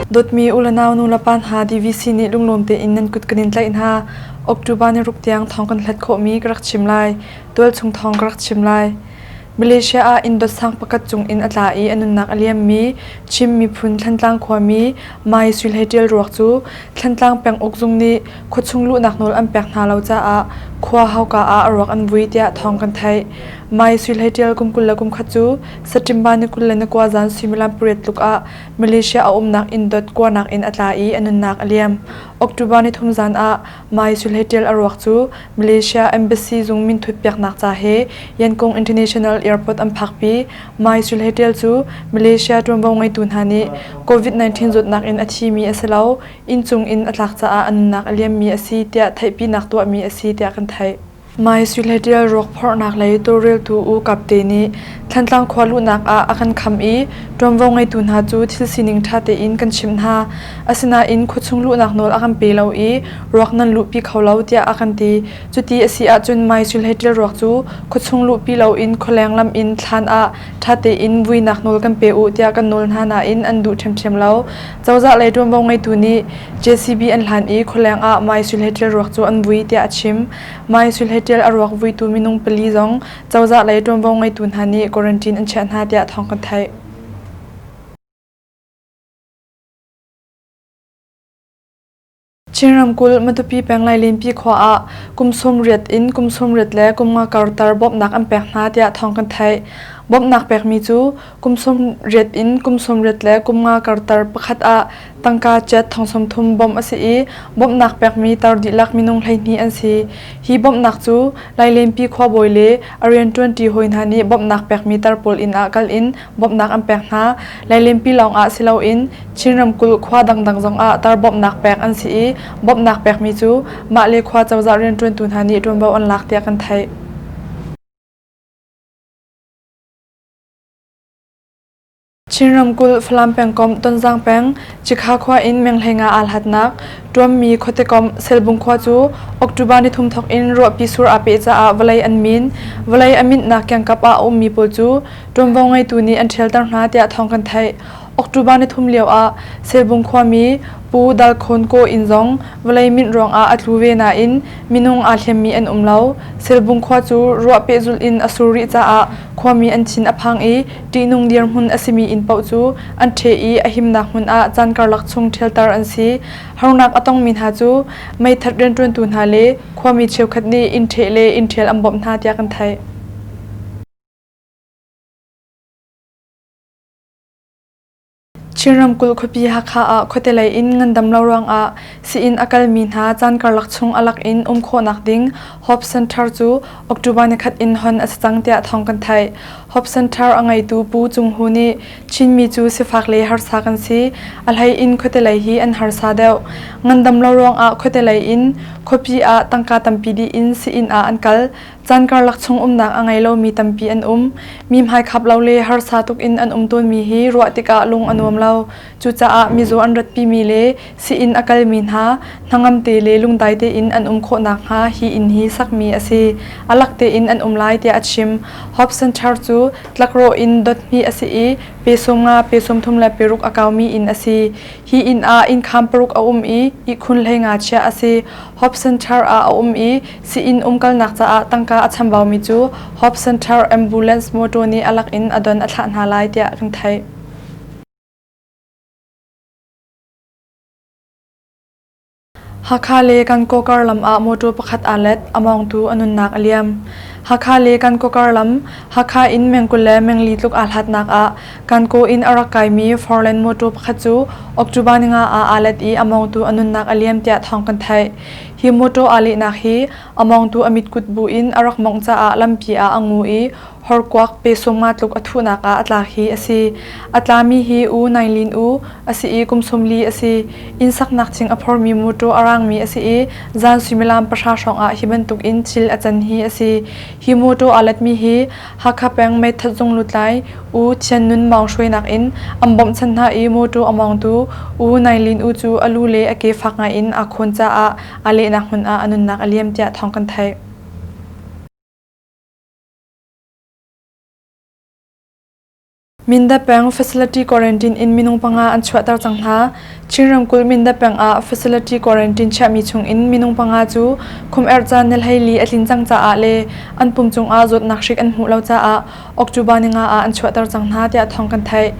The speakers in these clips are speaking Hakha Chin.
Dawtmi u le nau nu le pa hna DVC nih lunglawm tein nan kut kan in tlaih hna. October ni ruk tiang thawng kan hlat khawhmi ka rak chim lai. Tualchung thawng ka rak chim lai. Malaysia ah inn dot sang pakhat cung in a tla i a nunnak a liammi Chin miphun Thlantlang khuami Mai Sui Hlei Ṭial ruak cu Thlantlang penguk zung nih khuachung luhnak nawl an pek hna lo caah khua hauka ah a ruak an vui tiah thawng kan theih. Mai Sui Hlei Ṭial kum 21 cu September ni 29 zan suimilam pariat tluk ah Malaysia a umnak inn dot kuanak in a tla i a nunnak a liam. October ni thum zan ah Mai Sui Hlei Ṭial a ruak cu Malaysia Embassy zung minthut piaknak ca he Yangon International Airport an phakpi. Mai Sui Hlei Ṭial cu Malaysia ṭuanvo ngeitu hna nih COVID-19 zawtnak in a thimi a si lo, inncung in a tlak caah a nunnak a liammi a si tiah theihpinak tuahmi a si tiah kan theih. Mai Sui Hlei Ṭial ruak phorhnak lei tawlreltu U Kap Te nih Thlantlang khua luhnak ah a kan kham i ṭuanvo ngeitu hna cu thil sining ṭha tein kan chimh hna. Asinain khuachung luhnak nawl a kan pe lo i ruak nan luhpi kho lo tiah a kan ti. Cuti a si ahcun Mai Sui Hlei Ṭial ruak cu khuachung luhpi loin khualeng lam in thlan ah ṭha tein vuinak nawl kan pe u tiah kan nawl hna nain an duh ṭhiamṭhiam lo. Cozah lei ṭuanvo ngeitu nih JCB an hlan i khualeng ah Mai Sui Hlei Ṭial ruak cu an vui tiah a chim. Mai Sui Hlei Ṭial a ruak vuitu minung pali zong cozah lei ṭuanvo ngeitu hna nih quarantine an chiah hna tiah thawng kan theih. Chin ramkulh Matupi peng Lailenpi khua ah kum 80 in kum 80 le kum nga kar tar bawmhnak an pek hna tiah thawng kan theih. Bawmhnak pekmi cu kum 80 in kum 80 le kum nga kar tar pakhat ah tangka jet thong 30 bawmh a si i bawmhnak pekmi tar dihlak minung 12 an si. Hi bawmhnak cu Lailenpi khuabawi le a rianṭuanṭi hawi hna nih bawmhnak pekmi tar pawl inn ah kal in bawmhnak an pek hna. Lailenpi lawng ah si loin Chin ramkulh khua dangdang zong ah tar bawmhnak pek an si i bawmhnak pekmi cu mah le khua cozah rianṭuantu hna nih ṭuanvo an lak tiah kan theih. Chin ramkulh Falam pengkomh Tonzang peng Cikha khua in menghlei nga aa hlatnak Ṭuammi khuatekomh Selbung khua cu October nithum thawk in ruahpi sur aa peh caah vawlei an min. Vawlei a minhnak kiangkap ah a ummi pawl cu ṭuanvo ngeitu nih an ṭhialter hna tiah thawng kan theih. October nithum lio ah Selbung khuami Pu Dal Khawn Kaw inn zong vawlei minh ruangah a tlu ve nain minung aa hliammi an um lo. Selbung khua cu ruah pehzulh in a sur rih caah khuami an thin a phang i ṭihnung dirhmun a simi inn paoh cu an ṭheh i a himnak hmun ah caan karlak chung ṭhialter an si. Harnak a tongmi hna cu meithat rianṭuantu hna le khuami cheukhat nih inn ṭheh le inn ṭhial an bawmh hna tiah kan theih. Chin ramkulh khuapi Hakha ah khuate lei in ngandam lo ruangah sii-inn a kalmi hna caan karlak chung a lak in um khawhnak ding Hope Center cu October nikhat in hon a si cang tiah thawng kan theih. Hope Center a ngeitu Pu Cung Hu nih Chinmi cu sifak le harsa kan si. A hlei in khuate lei hi an harsa deuh. Ngandam lo ruangah khuate lei in khuapi ah tangka tampi dih in sii-inn ah an kal. Caan karlak chung umnak a ngei lomi tampi an um. Mi hmaikhap lo le harsa tuk in an um tawnmi hi ruah tikah lung a nuam lo. Cucaah mizaw an ratpimi le sii-inn a kalmi hna hnangam te le lungdai tein an um khawh nakhnga hi inn hi sakmi a si. A lak tein an um lai tiah a chim. Hope Center cu tlakrawh in dot hnih a si i pe 50, pe 30 le pe ruk a kaumi inn a si. Hi inn ah innkham paruk a um i ihkhun 15 chiah a si. Hope Center ah a um i Sii-inn umkalnak caah tangka a chambaumi cu Hope Center ambulance mawṭaw nih a lak in a don a thlah hna lai tiah kan theih. Hakha le Kankaw kar lam ah mawṭaw pakhat aa let, a mawngtu a nunnak a liam. Hakha le Kankaw kar lam, Hakha in meng 20 le meng li tluk aa hlatnak ah Kankaw in a rak kaimi four-lane mawṭaw pakhat cu October ninga ah aa let i a mawngtu a nunnak a liam tiah thawng kan theih. Hi mawṭaw aa lehnak hi a mawngtu a mitkut bu in a rak mawngh caah lampi ah a ngu i horkuak pe 50 tluk a thuhnak ah a tlak hi a si. A tlami hi U Naing Lin U a si i kum 40 a si. Inn saknak thing a phormi mawṭaw a rangmi a si i zan suimilam pahra hrawngah hi bantuk in thil a can hi a si. Hi mawṭaw aa letmi hi Hakha peng meithat zung lutlai U Thian Nun Maung hruainak in an bawmhchanh hna i mawṭaw a mawngtu U Naing Lin U cu a lu le a ke fak ngaiin aa khawn caah aa lehnak hmun ah a nunnak a liam tiah thawng kan theih. Mindat peng facility quarantine in minung panga an chuahter cang hna. Chin ramkulh Mindat peng ah facility quarantine chiahmi chung in minung panga cu khum-erh caan ni 14 a tlin cang caah le an pum cungah zawtnak hrik an hmuh lo caah October ninga ah an chuahter cang hna tiah thawng kan theih.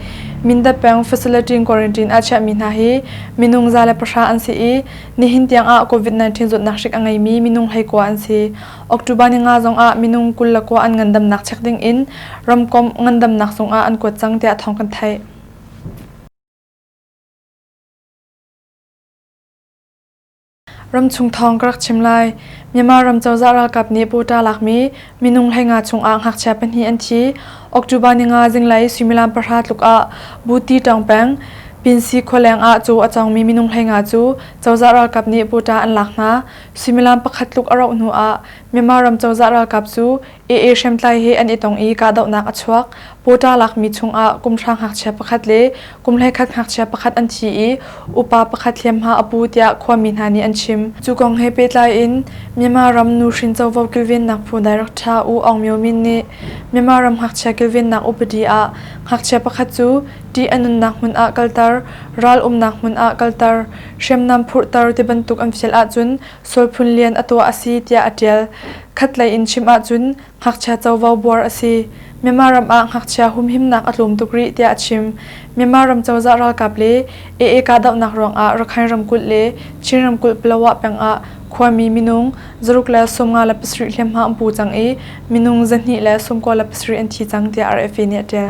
Mindat peng facility quarantine ah chiahmi hna hi minung 110 an si i nihin tiang ah COVID-19 zawtnak hrik a ngeimi minung 19 an si. October ninga zongah minung 29 an ngandamnak check ding in ramkomh ngandamnak zungah an kuat cang tiah thawng kan theih. Ramchung thawng ka rak chim lai. Myanmar ram cozah ralkap nih quota lakmi minung 15 chungah ngakchia pahnih an thi. October ninga zinglei suimilam 10 tluk ah Buti Tawng peng Pinsi khualeng ah caw a cawngmi minung 15 cu cozah ralkap nih quota an lak hna. Suimilam pakhat tluk a rauh hnu ah Myanmar ram cozah ralkap cu AA hriamtlai he an i tong i kahdohnak a chuak. Pawṭa lakmi chungah kum hra ngakchia pakhat le kum 11 ngakchia pakhat an thi i upa pakhat hliamhma a pu tiah khuami hna nih an chim. Cu kong he pehtlai in Myanmar ram nuhrin covo kilvennak phu director U Aung Myo Min nih Myanmar ram ngakchia kilvennak upadi ah ngakchia pakhat cu ṭih a nunnak hmun ah kalter, ral umnak hmun ah kalter, hriamnam phurhter tibantuk an fial ahcun sual phun lian a tuah a si tiah a ṭial. Khatlei in chim ahcun ngakchia covo buar a si. Myanmar ram ah ngakchia humhimnak a tlawm tuk rih tiah a chim. Myanmar ram cozah ralkap le AA kahdohnak ruangah Rakhine ramkulh le Chin ramkulh Palawa peng ah khuami minung 157 hliamhma an pu cang i minung 297 an thi cang tiah RFA nih a ṭial.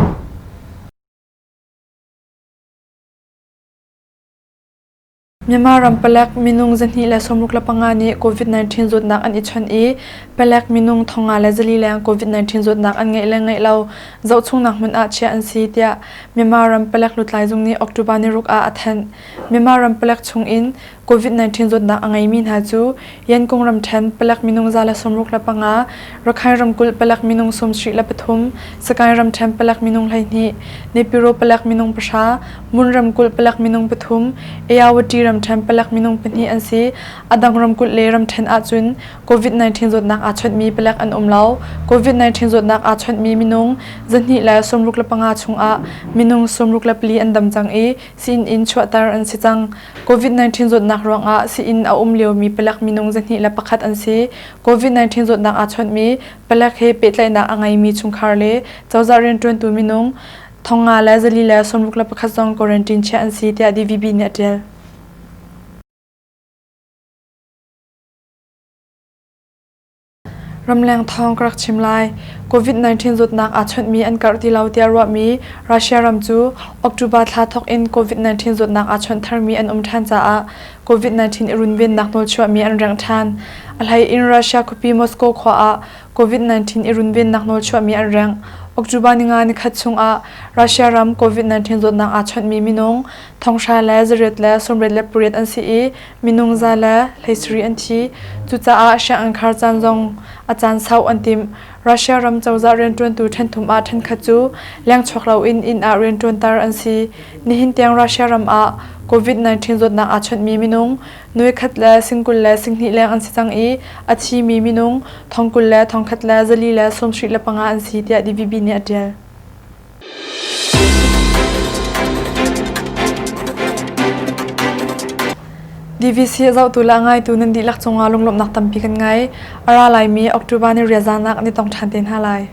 Myanmar ram palek minung 265 nih COVID-19 zawtnak an i chawnh i palek minung 5400 leng COVID-19 zawtnak an ngeih le ngeih lo zohchungnak hmun ah chiah an si tiah Myanmar ram palek lutlai zung nih October ni ruk ah a thanh. Myanmar ram palek chung in COVID-19 zawtnak a ngeimi hna cu Yankung ramṭhen palek minung 165, Rakhine ramkulh palek minung 73, Sagaing ramṭhen palek minung 12, Naypyidaw palek minung pahra, Mun ramkulh palek minung pathum, Ayawati ramṭhen palek minung pahnih an si. A dang ramkulh le ramṭhen ahcun COVID-19 zawtnak aa chawnhmi palek an um lo. COVID-19 zawtnak aa chawnhmi minung 265 chungah minung 64 an dam cang i sii in chuahter an si cang. COVID-19 zawtnak ruangah sii-inn a um liomi palek minung 201 an si. COVID-19 zawtnak aa chawnhmi palek he pehtlaihnak a ngeimi chungkhar le cozah rianṭuantu minung 5461 zong quarantine chiah an si tiah DVB nih a ṭial. Ramleng thawng ka rak chim lai. COVID-19 zawtnak aa chawnhmi an karh ti lo tiah ruahmi Russia ram cu October thla thawk in COVID-19 zawtnak aa chawnh tharmi an um ṭhan caah COVID-19 i runvennak nawlchuahmi an rengh ṭhan. A hlei in Russia khuapi Moscow khua ah COVID-19 i runvennak nawlchuahmi an rengh. October ninga nikhat chungah Russia ram COVID-19 zawtnak aa chawnhmi minung 900 le 888 an si i minung 117 an thi. Cucaah sianginn khar caan zong a caan sau an timh. Russia ram cozah rianṭuantu ṭhenthum ah ṭhenkhat cu lengchuak loin inn ah rianṭuanter an si. Nihin tiang Russia ram ah COVID-19 zawtnak aa chawnhmi minung nuaikhat le singkul le singhnih leng an si cang i a thimi minung thongkul le thongkhat le zali le 75 an si tiah DVB nih a ṭial. DVC a zohtu le a ngaitu nan dihlak cungah lunglawmhnak tampi kan ngei. A ra laimi October ni riazan ah kan i tong ṭhan te hna lai.